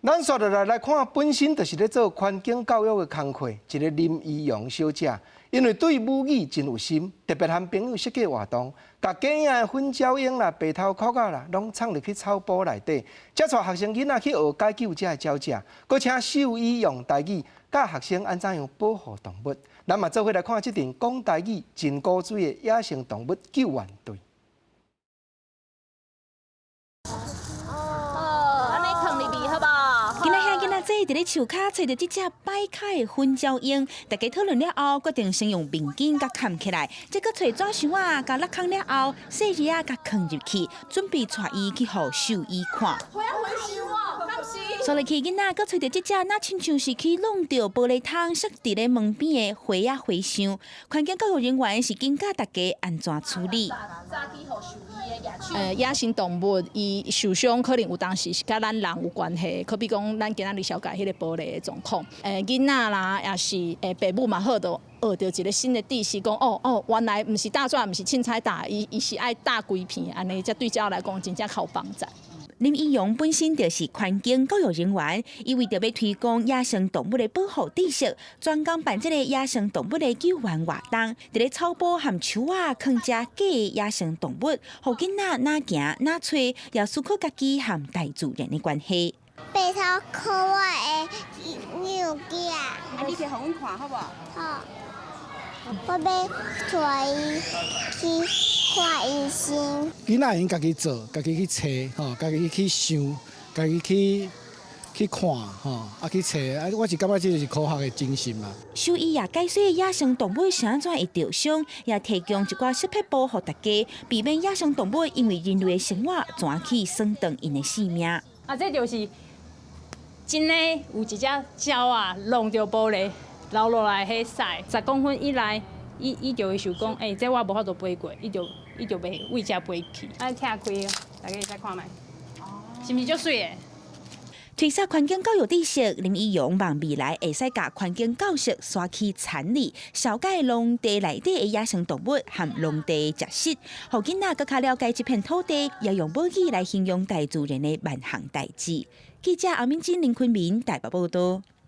咱紲落來來看，本身就是咧做環境教育的工課，一个林怡陽小姐，因為對母語真有心，特別和朋友設計活動，共假影的粉鳥鷹啦、白頭鵠仔啦，攏藏入去草埔內底，才帶學生囡仔去學解救這个鳥隻，閣請獸醫用台語教學生按怎樣保護動物。咱嘛做伙來看這陣講台語真古錐的野生動物救援隊。哦，按呢囥入去好無？今仔遐囡仔坐佇咧樹跤，揣著這隻擺跤的粉鳥鷹，大家討論了後，決定先用面巾共蓋起來，再閣揣紙箱仔共勒空了後，細膩仔共囥入去，準備帶伊去予獸醫看。紲落去囡仔閣揣著這隻，若親像是去弄著玻璃窗，摔佇咧門邊的花仔花箱。環境教育人員是緊教大家按怎處理。野生動物伊受傷可能有當時是佮咱人有關係，可比講咱今仔日小解彼個玻璃的狀況，囡仔啦，抑是爸母嘛好，就學著一个新的知識，講哦哦，原來毋是搭紙，毋是凊彩搭，伊伊是愛搭規片，按呢，這對鳥來講真正較有幫助。林怡陽本身就是環境教育人員，伊為著欲推廣野生動物的保護知識，專工辦這个野生動物的救援活動，佇咧草埔和樹仔囥遮假的野生動物，予囡仔若行若揣，也思考家己和大自然的關係。白頭鵠的牛仔。啊，你去予阮看好無？好。我欲帶伊去看醫生。囡仔會用家己做，家己去揣，吼，家己去想，家己去去看，吼，啊去揣，啊，我是感覺這就是科學的精神嘛。獸醫也解說野生動物是按怎會著傷，也提供一寡小撇步予大家，避免野生動物因為人類的生活，轉去損斷𪜶的性命。啊，這就是真的有一隻鳥仔弄著玻璃流落來彼屎，10公分以內，伊伊就會想講，欸，這我無法度飛過，伊就伊就袂為遮飛去。啊，拆開，大家會使看覓，是毋是足媠的？推廣環境教育知識，林怡陽望未來會使共環境教育徙去田裡，紹介農地內底的野生動物和農地食物，予囡仔閣較了解這片土地，也用母語來形容大自然的萬項代誌。記者阿敏珍、林坤明台北報道。